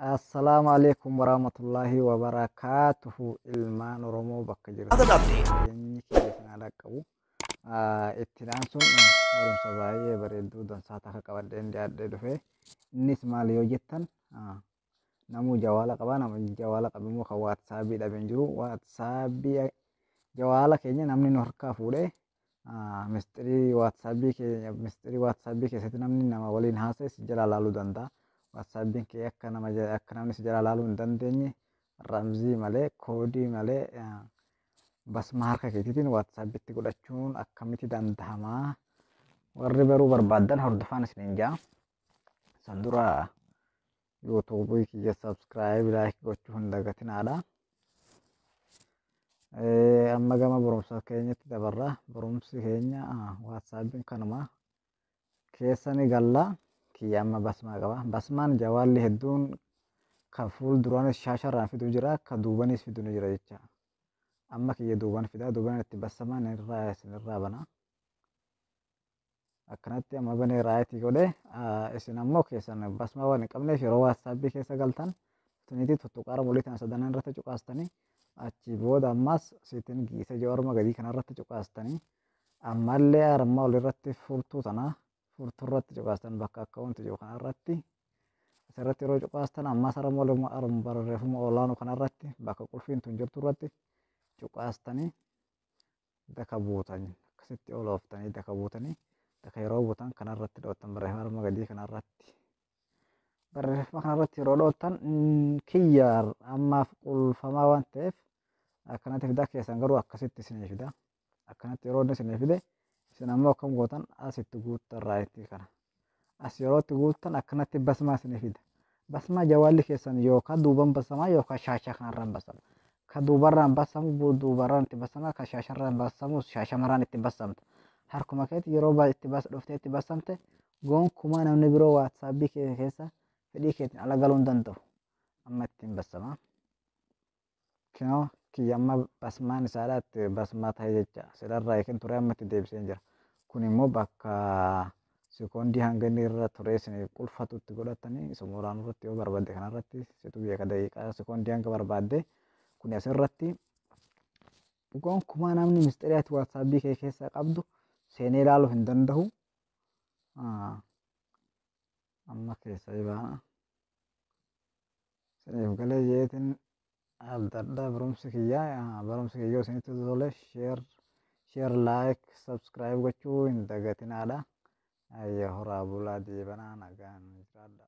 Assalaamu alaikum warahmatullaahi wabarakaatuhu. Ilmaan Oromoo bakka jirtan nageenyi kiyya isin haa dhaqqabu. Itti aansuun barumsa baay'ee bareedduu dansaa takka qabadheen dhiyaadhee dhufe. Innis maal yoo jettan, namuu jawaala qaba. Nama jawaala qabu immoo kan WhatsAppii dhabe hin jiru. WhatsAppii jawaala keenya namni nu harkaa fuudhee mistirii WhatsAppii keenya, mistirii WhatsAppii keessatti namni nama waliin haasa'e si jalaa laaluu danda'a. WhatsAppiin kee akka namni si jalaa laaluu hin dandeenye ramzii malee, koodii malee, basma harka keetiitiin WhatsAppitti godhachuun akkamitti danda'ama? Warri baruu barbaaddan hordofaan isiniin jaa. San dura YouTubeii kiyya subscribe, like gochuu hin dagatinaadha. Amma gama barumsa keenyatti dabarra. Barumsi keenya WhatsAppiin kanuma keessa ni galla. Kiyya amma basmaa qaba. Basmaan jawaalli hedduun kan fuulduraanis shaasharraan fidu jira, kan duubanis fidu ni jira jecha. Amma kiyya duuban fida, duuban itti bassamaan irraa isinirraa bana. Akkanatti amma banee rightii godhee, isin ammoo keessan basmaa waan hin qabneef yeroo WhatsAppii keessa galtan tuniitii tuttuqaara molii tana sadanan irratti cuqaastanii, achi booda ammas setting isa jiru arma gadii kanarratti cuqaastanii, ammallee arma olirratti furtuu tana furtuu irratti cuqaastan, bakka akkaawunti jiru kanarratti. Asirratti yeroo cuqaastan ammas arma olii barreeffama olaanoo kanarratti bakka qulfiin tun jirtu irratti cuqaastanii daka buutan. Akkasitti ol ooftanii daka buutanii, daka yeroo buutan kanarratti dhoottan, barreeffama arma gadii kanarratti. Barreeffama kanarratti yeroo dhoottan kiyya ammaaf qulfamaa waan ta'eef akkanatti fida. Keessan garuu akkasitti isinii fida. Akkanatti yeroo inni isinii fide isin ammoo akkam gootan? Asitti guuttan rightii kana. As yeroo itti guuttan akkanatti basmaa isinii fida. Basmaa jawaalli keessan yookaan duuban basamaa yookaan shaashaa kanarraan basama. Ka duubarraan basamu duubarraan itti basama, ka shaasharraan basamu shaashamarraan itti basamta. Harkuma keetti yeroo itti bas dhuftee itti basamte gonkumaa namni biroo WhatsAppii kee keessa fedhii keetiin ala galuu hin danda'u. Amma ittiin basama. Kinoo kiyya amma basmaan isaadha itti basmaa ta'e jecha. Sirarraa eekin ture, amma itti deebisee jira. Kun immoo bakka sekoondii hanga inni irra ture isin qulfatu itti godhatanii isuma olaanuu irratti yoo barbaadde kanarratti situ beeka, daqiiqaa sekoondii hanga barbaadde. Kun asirratti gonkumaa namni mistirii ati WhatsAppii kee keessa qabdu seenee ilaaluu hin danda'u. Amma keessa baana. Isiniif galee jeetiin abdadha barumsi kiyyaa. Barumsi kiyya yoo isinitti tole share, like, subscribe gochuu hin dagatinaadha. Ayya, horaa bulaa, deebanaa, nagaan jiraadha.